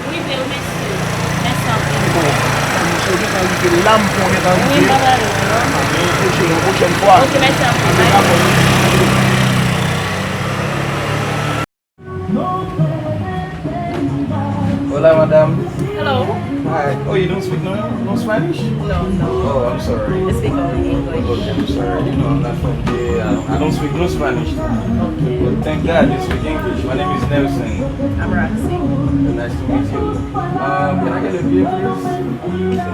Wi, vre wi, mèsi. Mèsi anpil. Bon, misye gentan rive la, m konnen l rive. Wi, m pa prale non. Yon pwochèn, yon pwochèn fwa. Ok, mèsi anpil. Bye. Hola, madame. Hello. Hi. Oh, you don't speak no, no Spanish? No, no. Oh, I'm sorry. I speak only English. Okay, I'm sorry. You know, I'm not from here. I, I don't speak no Spanish. Okay. But thank God you speak English. My name is Nelson. I'm Roxy. Nice to meet you. Um, can I get a beer, please?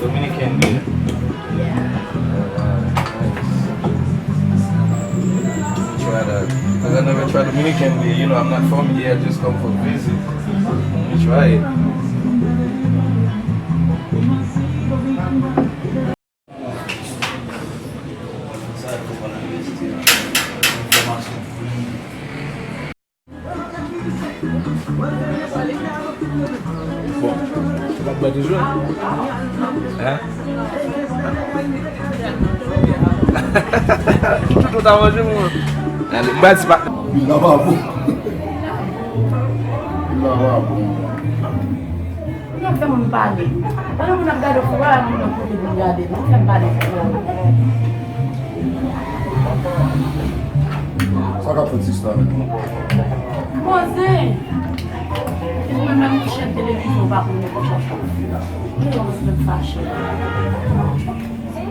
Dominican beer. Yeah. Alright, nice. Let me try that. 'Cause I never tried Dominican beer. You know, I'm not from here. I just come for visit. Let me try it. Bon, w ap bwè toujou? Hein? Tout moun ta manje, mwen. Baz pa. Vin la pa bon. Vin la pa bon. Ou ap fè moun pale. Pandan moun ap gade w fou a, moun ap kote pou gade. Ou fè m pale fou. Sa k ap fèt sista menm? Poze. Se pou mwen menm ki chèf televizyon, ou pa konnen kòman. Mwen yon moun fache. Ti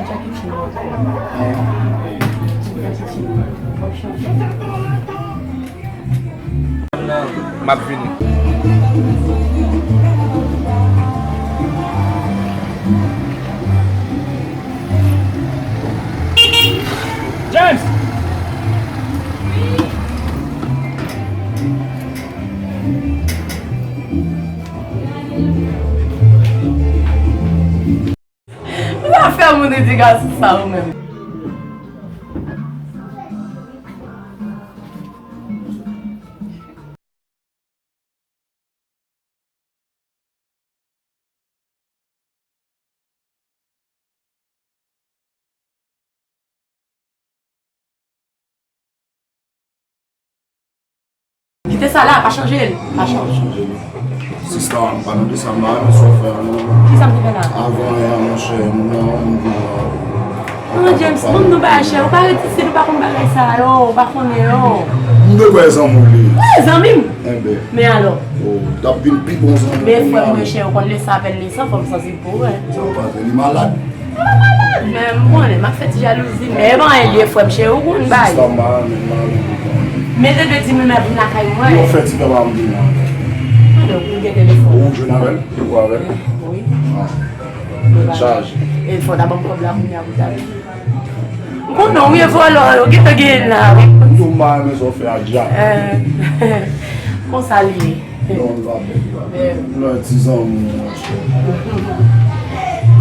Jackie Chan. Ti Jackie Chan. M ap vini. James! Ou pa fè moun ede gason sa ou menm. Kite sa la, pa chanje l. Pa chanje. Sista, m pa nan de sa, m pa renmen sa w fè a, non. Kisa m te fè la? Avan yè a, monchè, moun nan, moun vin la. Non, James, moun nou bay chè, ou pa ret isit, ou pa konn bagay sa yo, ou pa konnen yo. M te kwè zanmi w li ye. Wi, zanmi m. Enben. Men alò? O, t ap vin pi bon zanmi w kounye a. Men frè m, monchè, ou konn lè sa apèl li san fòm, sanzib pou ou, wi. Sa w pa vle, li malad. Li pa malad, men m konnen, m ap fè ti jalouzi, men e pa anyen li ye, frè m, cheri, ou konn bay. Sista, m pa renmen, m pa renmen. Mete de di m, men vin lakay mwen. Yo fè ti pè pa m vin la. Alò, ou gen telefòn. Ou jwenn avè l? Ou wè avè l? Wi. Ah. Chaje. E fò w ta ban m kòb la kounye a pou ta vini. M konnen w ye vòlò, yo gentan genyen la, wi. M tou m pa renmen sa w fè a dja. Eh, konsa l ye. Non, l pa bèl, l pa bèl. Lè ti zanmi w, monchè.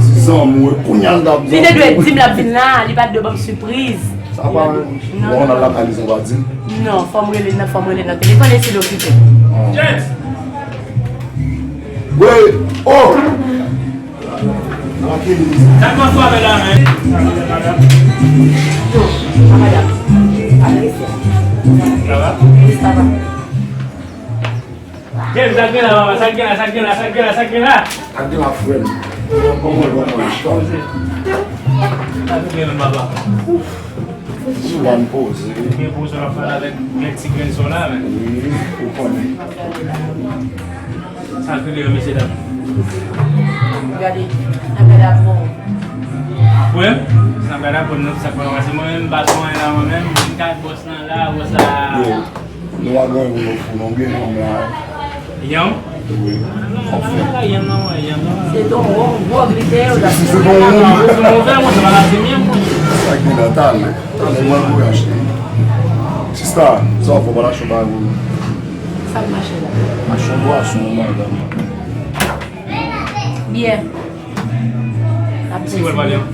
Ti zanmi w, e kounye a l t ap zanmi w. Li te dwe di m l ap vin la, li pa t dwe ban m sipriz. Sa pa, non, non, non. Lakay li, sa w pa di m? Non, fò m rele l nan, fò m rele l nan telefòn, e si l okipe. Ah. James! Wi! Oh! Sa k ap fè la menm? Yo, a madanm. Sa va? Wi, sa va. James, sa k gen la, papa? Sa k gen la, sa k gen la, sa k gen la, sa k gen la, sa k gen la? Sa k gen la, frè m? Kòman, kòman, chita? Sa k gen la, papa? Sou la m poze. Gen pou sa w ap pale avèk nèg ti grenn son la, men. Wi, ou konnen. Sa k rive yo, mesye dam? Gade, nan gade ap bon. Apre, nan gade ap bon, nan sa k pa pase. Mwen menm, m pa tro anyen la, mwen menm, m ka bòs lan la, bòs la. Yo, nou pa gen yon fou, non, gen yon la. Yon? Wi. Yon la, yon la, yon la. Se ton wonm, gwo glitè, yo, si se ton wonm. Mwen, se pa la premye, mwen. Sa gen la, talè. Talè, mwen, mwen achte. Sista, sa w fè, pa la chonm pa vou. Sa k mache la? Achte yon bwason, madanm. Byè. Ki wè l pale an?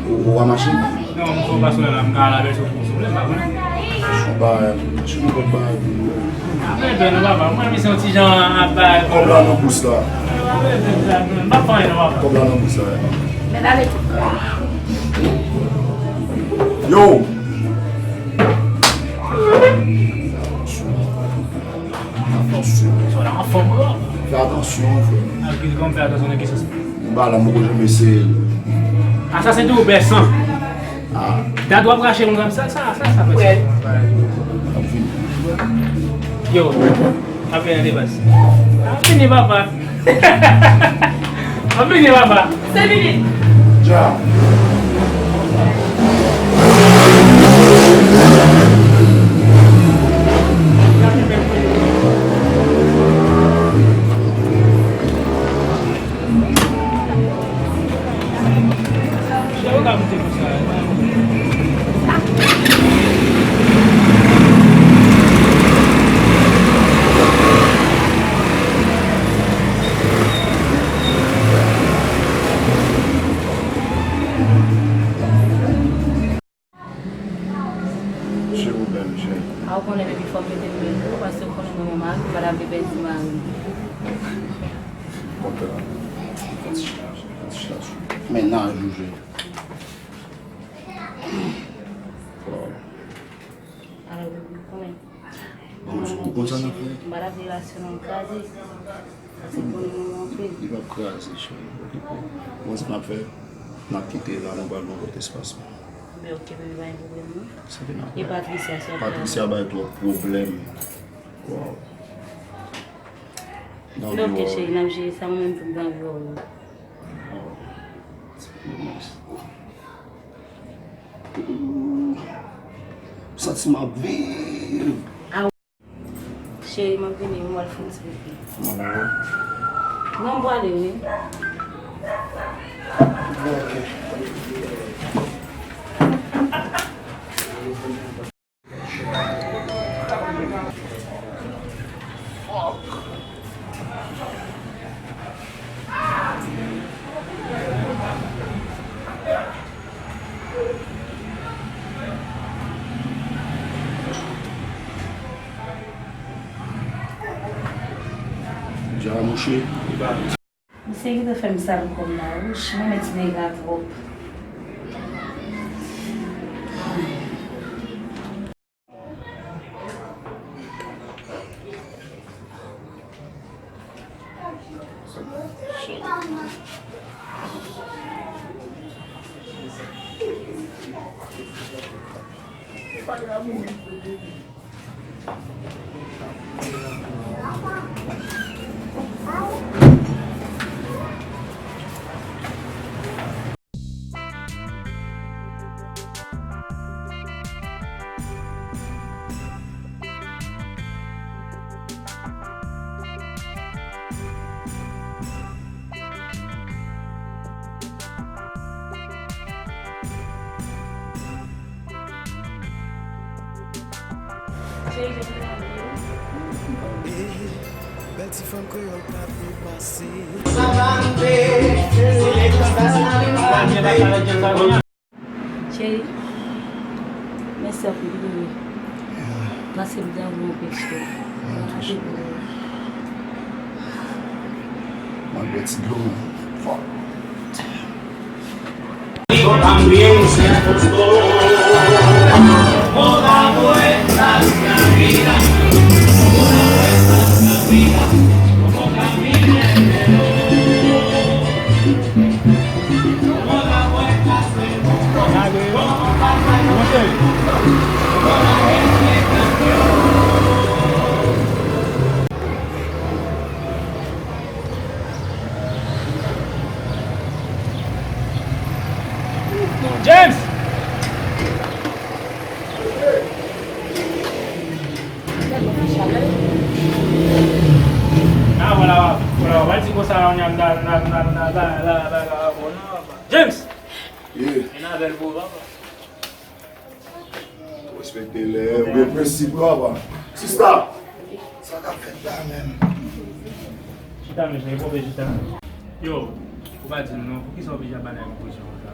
Ou, ou pa mache? Non, m fè yon paswè la, m ka al avè l sou, sou, sou, m pa konnen. Yon bagay, mache nou pot bagay pou nou. Apre, ben, non, papa, mwen, misye yon ti jan ap bay. Kòb la nan bous la. M pa fè anyen, non, papa. Kòb la nan bous la. Men ale. Yo! Atansyon. Atansyon. Fè atansyon, frè. Ak ki kòm fè atansyon nan ki sans? M pa la, m poko janm eseye l. Asasen tou, bèsan. Ah. Dat w ap rache moun sa, sa, sa, sa fè. Frè. Yo, apre an debaz. An fini, papa. An fini, papa. Senk minit. Ja. Cheri, w bèl, cheri. A, ou konnen, baby, fò m mete m bèl tou, paske ou konnen mwen, mwen mari, m pa ta vle pèdi mari m. Kontan. Fè ti chita, fè ti chita sou mennaj ou, cheri. Wow. Alò, baby, ou konnen. Bon, ou konn sa n ap fè? M pa ta vle relasyon nan kraze. Paske ou konnen mwen anpil. Li p ap kraze, cheri. Okipe. Bon, sa n ap fè? N ap kite la, nou pral nan lòt espas la. Ben, oke, baby, pa gen pwoblèm, non. Sa vin apre. E Patricia, sa ap fè? Patricia bay twòp pwoblèm. Wow. Men oke, cheri, n ap jere sa, mwen menm tou m t anvi wè w. Oh. Ti pwomès. Santi m ap viv. Cheri, m ap vini wi, m al fè yon ti pipi. Mwen menm. Non, m prale wi. Bon, oke. Dja mouche. Misye gentan fè m sal kò m la, wouch, mwen mèt ti nèg la twòp. Bèl ti fanm kreyòl pa vle pase. Cheri, mèsi anpil wi. Paske m te anvi yon peche. Mwen bwè ti dlo m. Fòk. James! Ah, voilà, voilà, voilà, di konsa, on a, na, na, na, na, la, la, la, la, la, bon, non, James! Yeah. Vin avè l pou papa. Respekte lè, ou gen prensip, non, papa. Sista! Sa k ap fèt la menm? Chita, mesye, e pwoblèm chita. Yo, ou pa di m non, poukisa w oblije ap ba nèg presyon konsa?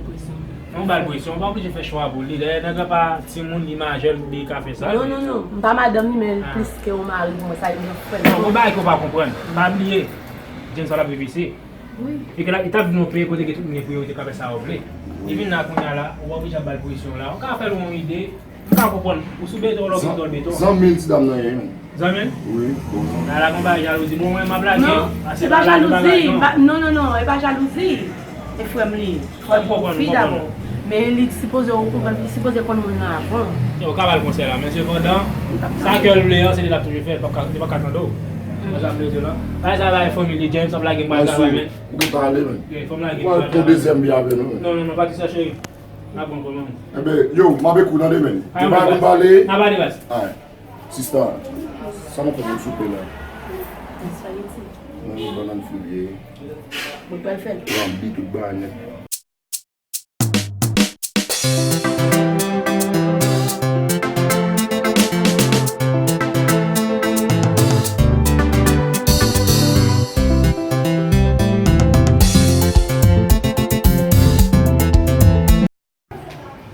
Presyon. Non, ou ba l presyon, ou pa oblije fè chwa pou li. Lè nèg la pa timoun, li majè, li ka fè sa. Non, non, non, m pa madanm li, men l plis ke yon mari pou mwen, sa e yon frè. Non, gon bagay ke w pa konprann. Pa bliye, James sa l ap viv isi. Wi. E ke la, li t ap vin yon peyi kote ke tout moun gen priyorite k ap fè sa yo vle. Li vin la kounye a la, ou pa oblije ap ba l presyon la. Ou ka fè l yon ide, m ka konprann. Ou sou beton, lè w vin dòl beton. Zanmi l ti dam nan ye, wi. Zanmi l? Wi, bon. La, la, gon bagay jalouzi. Bon, mwen, m ap lage. Non, se pa jalouzi. Non, non, non, e pa jalouzi. E frè m li. Frè m fi dabò. Men li sipoze ou konprann, li sipoze konn moun nan avan. Yo, ou ka ba l konsèy la, men sepandan, sa kè l vle an, se li l ap toujou fè, li p ap ka, li p ap ka tande w. Mwen sa m vle di w la. Bagay sa bagay fanmi li, James ap lage m pral travay, men. Ou gen pale, men. Fò m lage m pral travay. Ou al pran dezyèm bi avè nou, men. Non, non, non, Patricia cheri. N ap pran pou nou. Enben, yo, m ap ekou tande, men. Yo pa konn pale. N a pale, baz. Ay. Sista, sa n ap fè pou soupe la? Espageti. Mwen, bannann fouye. Mwen pral fè l. Lanbi, tout bagay nèt.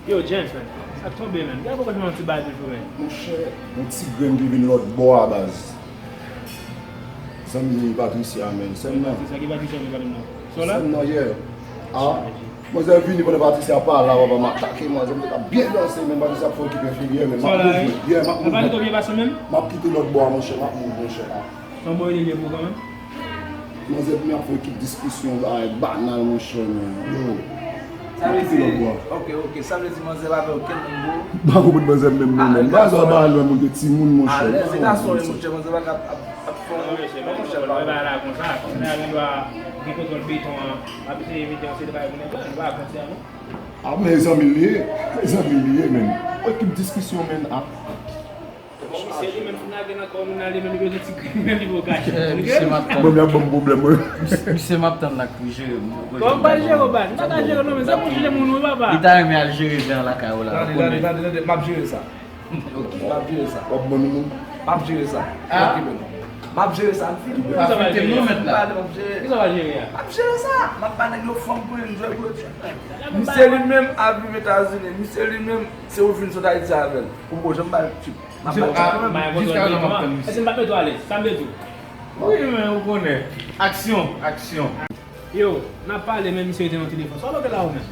Yo, James, man. Sa k tonbe, man? Gade poko jwenn yon ti bagay toujou, man. Monchè, yon ti grenn ki vin lòt bò a, baz. Zanmi Patricia, man. Sè m nan. Patricia, ki Patricia, men, pale m nan. Sè w la? Sè m nan, yeah. Ah, manzè vini pandan Patricia pa la, papa, m atake manzè, m te ka byen danse, men Patricia ap fè ekip enfimyè, men m ap mouvman. Yeah, m ap mouvman. Nan pale to byen pase menm? M ap kite lòt bò a, monchè, m ap mouvman, monchè. Son bon ide pou kanmenm. Manzè vini ap fè ekip diskisyon, bagay banal, monchè, men. Yo. Sa vle di, ok, ok, sa vle di manzè pa fè okenn moun gwo. M pa konprann manzè menm, non, men. Bagay sa pa lwen moun te timoun, monchè. Alèz, se gason, monchè, manzè pa ka ap, ap, ap fè yon, monchè, pa. Bagay la konsa, konsa, gen dwa gen kontwòl beton an, ap eseye mete yon seri de bagay pou nèg la, nou pa konn sa, non. Ah, men zanmi l ye, zanmi l ye, men. Ekip diskisyon, men, ah. Bon, misye li menm fin lage nan kò moun nan, li menm li bezwen ti grenn, li menm li poko kache. Misye m ap tann. Bon, y ap ban m pwoblèm, wi. Misye, misye m ap tann la pou jere m. Bon, m pa jere w, baz. M pa ka jere w, non, men se pou jere moun, wi, papa. Li ta renmen al jere jan lakay ou la. Tande, tande, tande, tande, m ap jere sa. Ok. M ap jere sa. W ap ban nou moun? M ap jere sa. Ah. Ok, men. M ap jere sa, m fini. Afrite m non, mèt la. M ap jere. Kisa w ap jere a? M ap jere sa. M ap ba nèg yo fanm pou yo jwe pou yo. Misye li menm ap viv Etazini. Misye li menm, se ou vin sot Ayiti avè l. Ou poko janm ba l tip. M ap ba l tip kanmenm. Jiskaprezan m ap tann misye. Èske m pa t mete w alèz? Sa m te di w? Wi, men ou konnen. Aksyon, aksyon. Yo, n ap pale, men misye rete nan telefòn. Sa w bloke la ou menm?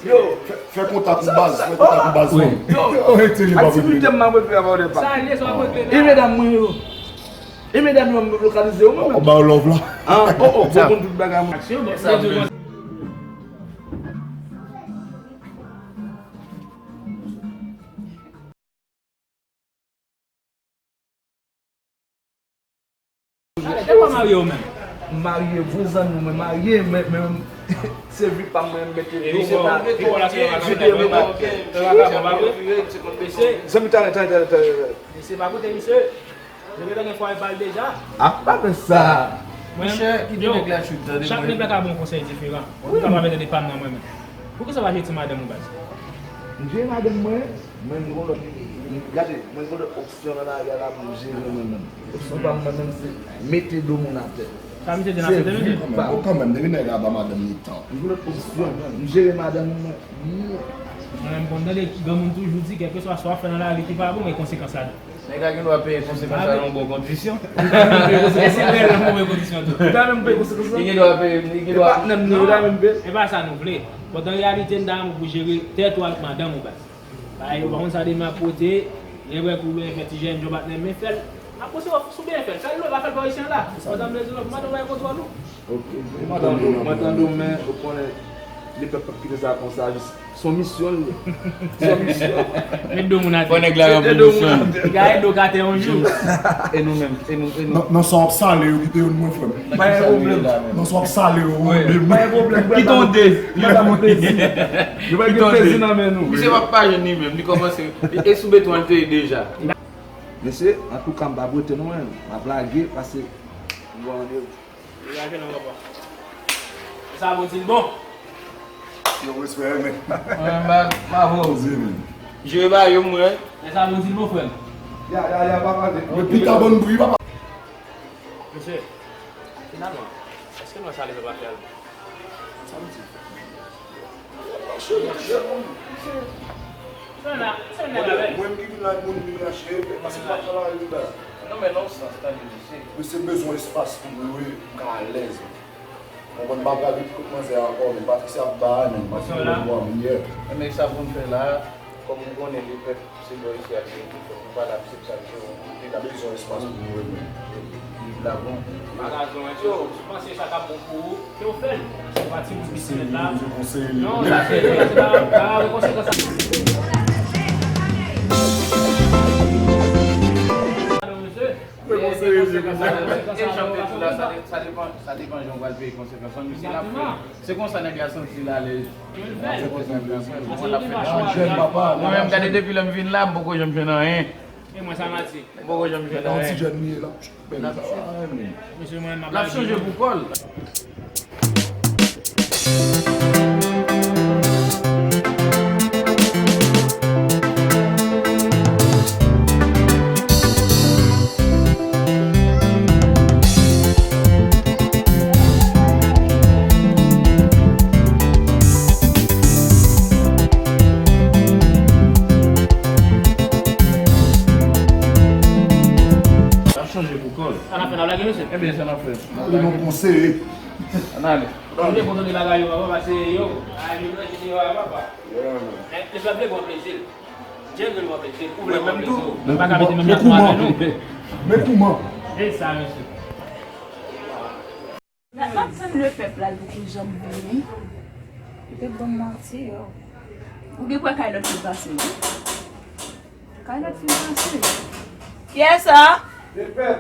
Yo, fè, fè kontak ou baz, fè kontak ou baz. Wi. Yo, yo, rete li pa pou li. Aktivite m ap regle avè w depa. Sa l ye, sa w ap regle la. E medam mwen yo? E medam yo, m lokalize yo mwen menm. Ou ba yo love la. Ah, oh, oh, bon, konn tout bagay mwen. Aksyon, bon, sa vle di. Alè, te pa marye ou menm? M marye, vre zanmi mwen marye, men, men, se vi pa m mwen mete. Zanmi, tande, tande, tande, tande. Mesye pa koute misye. Depi lè gen fwa e pale deja. Ah, pa fè sa. Monchè, kite nèg la chute, tande. Chak nèg la ka ba w konsèy diferan. Ou kapab mete de pa m nan mwen menm. Poukisa w pa jere ti madanm ou baz? M jere madanm mwen, men m gon lòt, gade, mwen gon lòt opsyon nan lari a la pou m jere mwen menm. Opsyon pa m mwen menm se mete do moun atè. Sa misye di n ap fete menm. Bon, kanmenm, depi nèg la ba madanm li tan. M gon lòt opsyon, m jere madanm mwen. Mwen menm konn tande granmoun toujou di kèlkeswa sa w ap fè nan lavi ki pa bon, gen konsekans ladan. Nèg la gen dwa peye konsekans la nan yon bon kondisyon. Li ta menm peye konsekans la. Li gen dwa peye, li gen dwa. E pa, non, non, li ta menm peye. E pa sa nou vle. Bon, an reyalite, n ta renmen pou jere tèt ou ak madanm ou baz. Bagay yo pa konn sa demen ap pote, lè w wè kou w byen fè ti jèn jòb ak nèg men fè l. Apre se w, si w byen fè l, fè l lwen, pa fè l pa isit la. Bon, an reyalite, madanm ou pa gen kontwòl ou. Ok. Mwen tande w, mwen tande w, men ou konnen, lepèp p ap kite sa konsa, jis, se yon misyon l ye. Se yon misyon. Met do moun atè. Fò nèg la ranpli misyon l. Li ka ede w ka atè yon jou. E nou menm, e nou, e nou. Nan, nan sa w ap sale yo, kite youn mwen, frè m. Pa gen pwoblèm. Nan sa w ap sale yo, wi, de. Pa gen pwoblèm, frè m. Kite yon de. Mwen ta pran plezi. Yo pa gen plezi nan men nou. Misye p ap pa jwenn li menm, li kòmanse, e, e sou beton an li te ye deja. Mesye, antouka, m p ap rete non, men m ap lage, pase m gon randevou. Degaje non, papa. E sa bon, di l bon. Yo, respè, men. Mwen menm, ba, bravo. Poze, men. Jere ba yo, mwen. E sa bon, di l bon, frè m. Ya, ya, ya, papa, men. Men pita bon bri, papa. Mesye, finalman, èske nou wè sa leve pa fè a? Sa m di. Mwen ki vin la moun vin rache, paske m pa pran lari baz. Non, men nan yon sans, tande, mesye. Mesye bezwen espas pou mwen, wi, m ka alèz. Mwen konn pa pral ret kot manzè ankò, men Patricia ap ba, men Patricia ap ba, men yè. Men sa pou n fè la, Kòm ou konnen, Lepèp se bò isi a li rete, fòk nou pale ak Sepsan Jewon, li la bezwen espas pou nou remen. Li la bon. Bagay yo, si w panse sa k ap bon pou ou, ke w fè l. Se pa ti moun ki se mèt la. Non, sa se, sa se pa, pa konsekans sa. Alo, mesye. Sa depan, sa depan jan w pral peye konsekans lan, misye l ap fè. Se konsa nèg la santi l alèz. Se konsa nèg la santi l. Jèn papa. Mwen menm, gade, depi lè m vin la, m poko janm jwenn anyen. E mwen sa m a di. M poko janm jwenn anyen. Yon ti jèn li ye la. L ap chanje pou kò l. L ap chanje pou kò l. Sa n ap fè, n ap lage misye? Ebyen, sa n ap fè. Li nou konseye. Ann ale. Ou te kontan de bagay yo, papa, pase yo. A, yo manje yo, papa. Men, li pa vle pran plezi l. Djèl vle pran plezi l. Ou vle pran plezi l. Men kouman? Men kouman? E sa, mesye. N ap tann Lepèp la, li poko janm vini. Li te ban m manti, yo. Ou gen kwè kay lòt fi pase, wi. Kay lòt fi pase. Kiyès sa? Lepèp.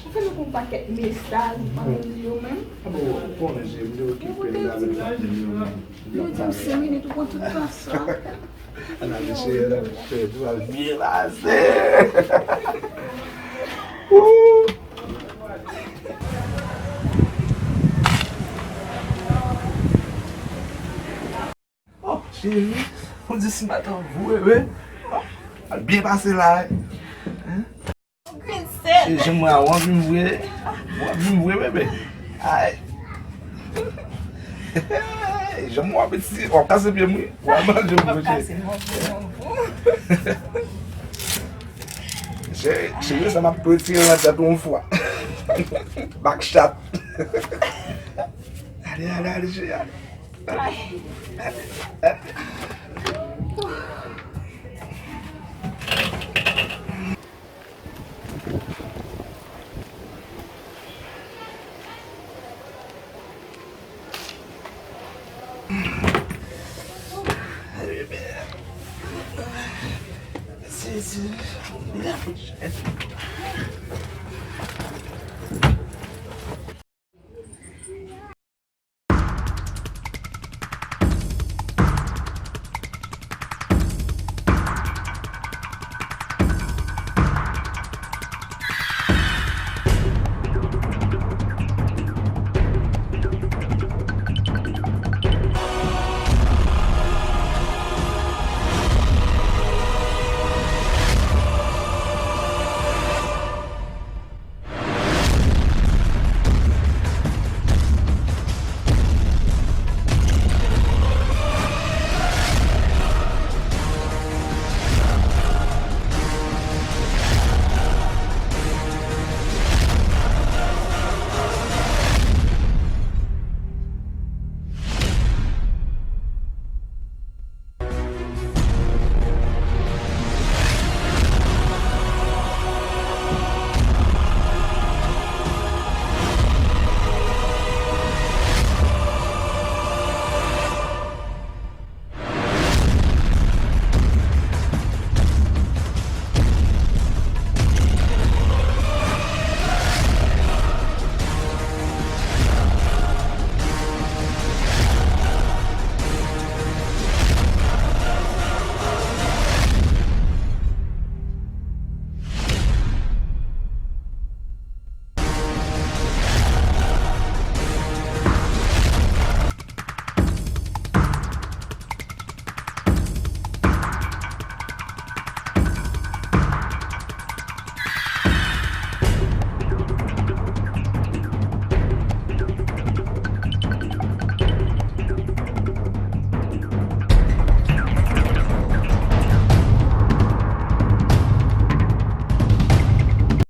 Ou fè nou yon pakèt mesaj, ou pa konn li yo menm. A bon, ou konnen se m te okipe m avèk fanmi yo menm. Yo di m senk minit, ou pran tout tan sa. Ann ale cheri, ann ale cheri, tout va byen pase. Woo! Oh, cheri, ou di si maten voye, wi. Oh, al byen pase la, wi. Hein? E janm wè a, w anvi m vre? W anvi m vre, bebe? Ay. Janm wè piti, w ap kase pye m, wi. W ap manje m, wi, cheri. Cheri, cheri, sa m ap retire nan tèt ou yon fwa. Back shot. Ale, ale, ale, cheri, ale.